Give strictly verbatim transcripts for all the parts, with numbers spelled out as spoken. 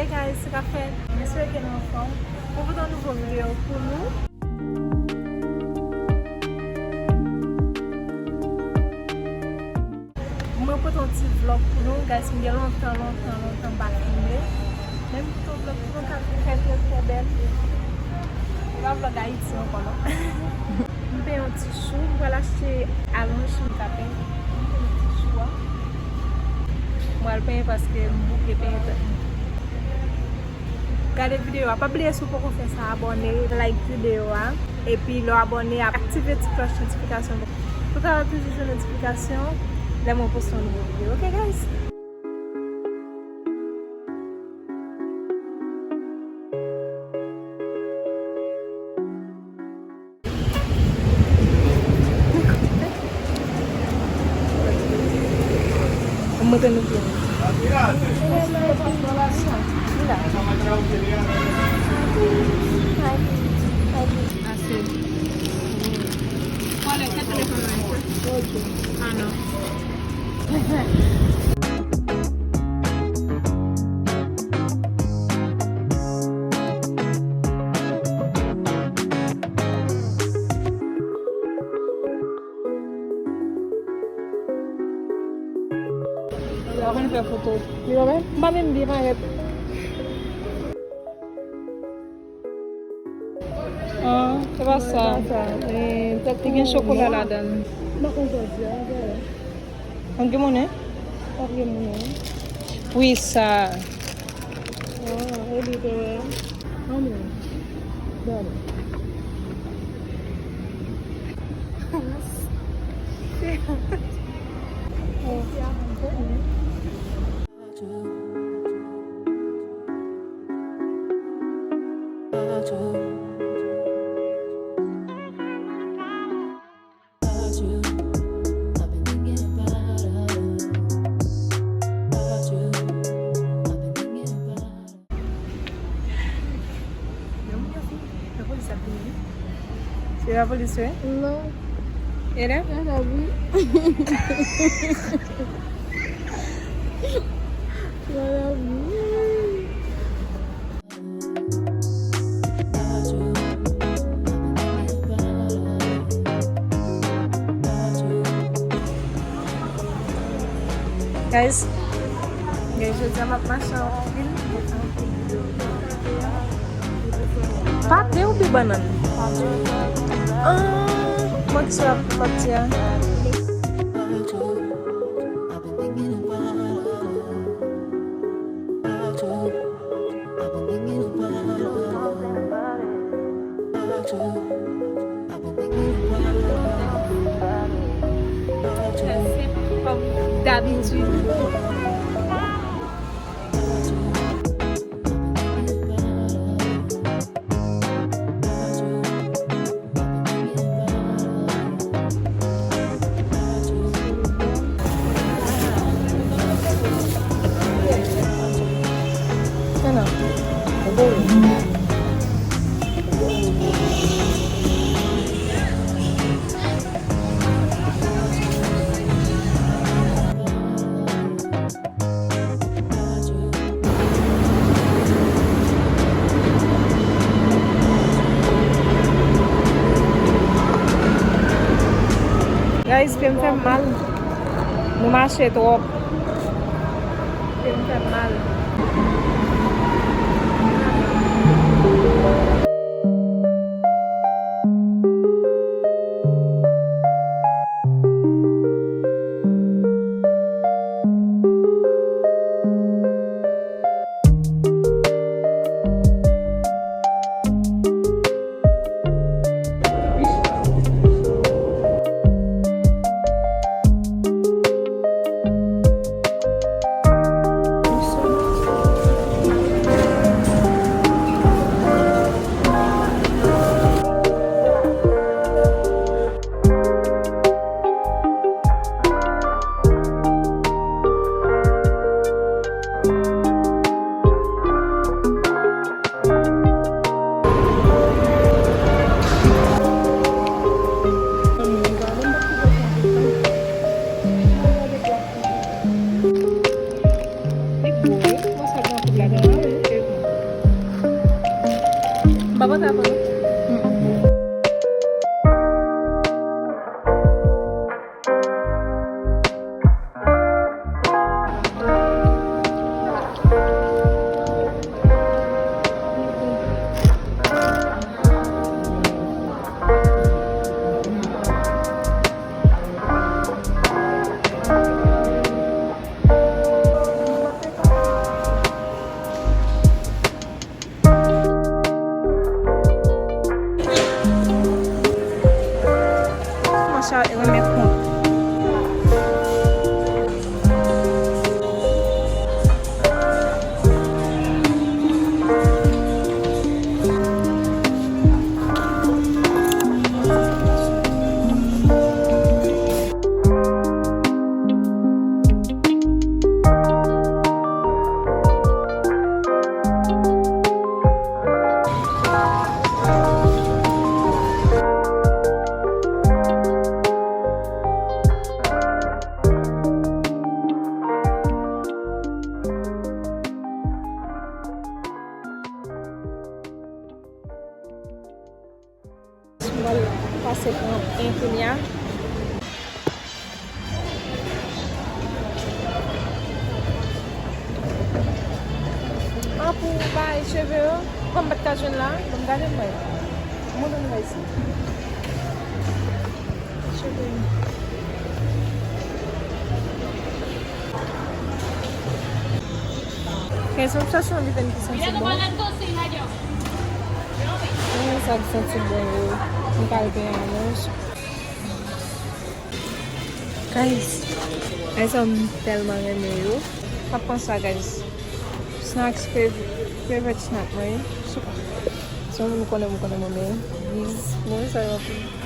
Hey guys, sa k ap fèt? M espere ke nou anfòm. Mwen pote yon nouvo videyo pou nou. Mwen pote yon ti vlòg pou nou, guys. M gen lontan, lontan, lontan m pa filme. Men m pote yon vlòg pou nou k ap trè, trè, trè bèl. E pa vlòg Ayiti ankò, non. M penyen yon ti chou, m pral achte alonj pou m ka penyen. M penyen ti chou a. M pral penyen paske m bouke penyen tèt mwen. Gade videyo a. Pa bliye, si w poko fè sa, abòne, like videyo a. Epi lè w abòne, aktive ti klòch notifikasyon pou w kapab toujou jwenn notifikasyon lè mwen poste yon nouvo videyo. Ok, guys? Mwen montre nou byen. Ase. Wale, ke telefòn mwen? Ah, non. Yo konn fè foto. Li pa bèl? M pa menm byen parèt. Ah, se pa sa. Se pa sa. Eh, tèt li gen chokola ladan l. M pa konn sa w di a, sa. Ann gen monnen? Ann gen monnen. Wi, sa. Ah, e li te wè. Anmwe. Gade. Lapolis ap vini. Se lapolis, wi? Non. E lè? Lapolis. Lapolis. Guys, guys, jodi a m ap mache anpil, anpil. Pate oubyen bannann? Ah, mwen ki sou la pati a. Dabitid. Guys, pye m fè m mal. Nou mache twòp. Pye m fè m mal. Papa ta konn. Kòmanse remèt kont. M pral pase pran en kounye a. An pou bay cheve yo, kòm m pa t ka jwenn la, ban m gade m bay. Montre nou bay isi. Cheve yo. Guys, m chache yon lipèn ki santi bon. Mwen sa ki santi bon yo. M pral gen alonj. Guys, guys, m tèlman renmen yo. Pa pran sa, guys. Snacks, fav-, favorite snack mwen. Se yon moun konnen, m konnen mwen, men. Guys, mwen sa yo anpil.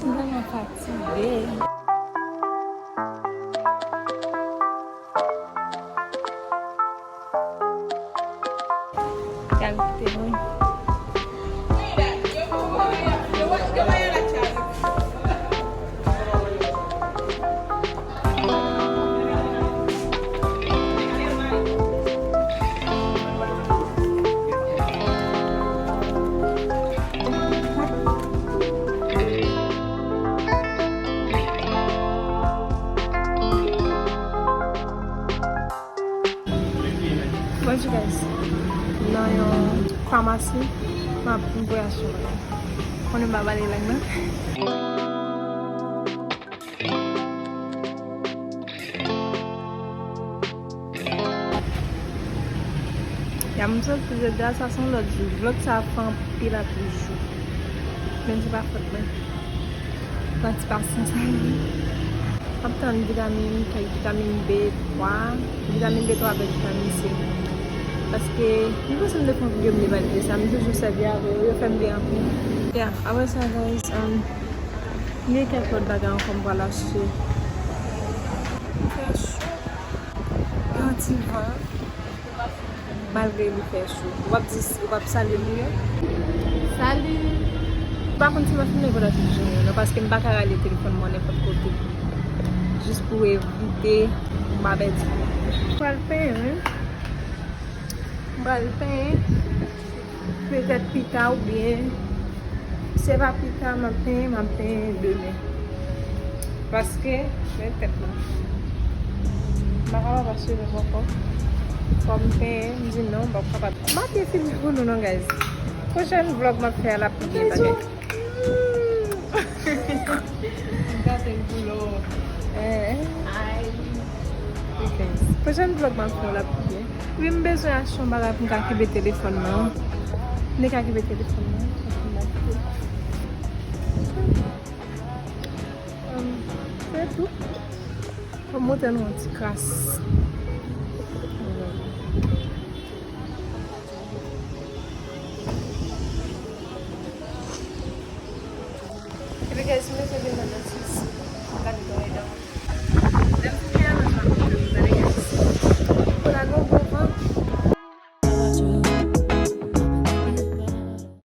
M vrèman fatige. Kalite mwen. Bonjou guys. Nan yon famasi, m ap voyaj sou mwen. Konnen m pa pale lang nan. Ya m sot pou jodi a, sa se yon lòt jou. Vlòg sa ap fè anpil, anpil jou. Men se pa fòt mwen. Pran ti pasyans avè m. M ap tann vitamin, kèk vitamin B twa, vitamin B twa avèk vitamin C. Paske, m panse m te fè yon videyo m te pale de sa, m toujou sèvi avè yo, yo fè m byen anpil. Ya, apre sa, guys, um, Gen kèk lòt bagay ankò m pral achte. Fè cho. Gen yon ti van. Malgre li fè cho. W ap di, w ap salye moun yo? Salut! M pa konn si m ap filme pandan tout jounen an non, paske m pa ka rale telefòn mwen nenpòt kote. Jis pou evite m pa pèdi. M pral penyen, wi. M pral penyen. Petèt pita oubyen si se pa pita, m ap penyen, m ap penyen demen. Paske, men tèt mwen. M pa kapab asire m ankò. Fò m penyen, m di non, m p ap kapab. M pa te filme pou nou non, guys. Pwochèn vlog m ap fè a, l ap pi byen, bagay. M gate l pou lò. Eh. Ay. Ok. Pwochèn vlog m ap fè a, l ap pi byen. Wi, m bezwen achte yon bagay pou m ka kenbe telefòn nan. M te ka kenbe telefòn nan. Um, se tou. Fò m montre nou yon ti kras. Epi, guys, m bezwen vin nan dantis.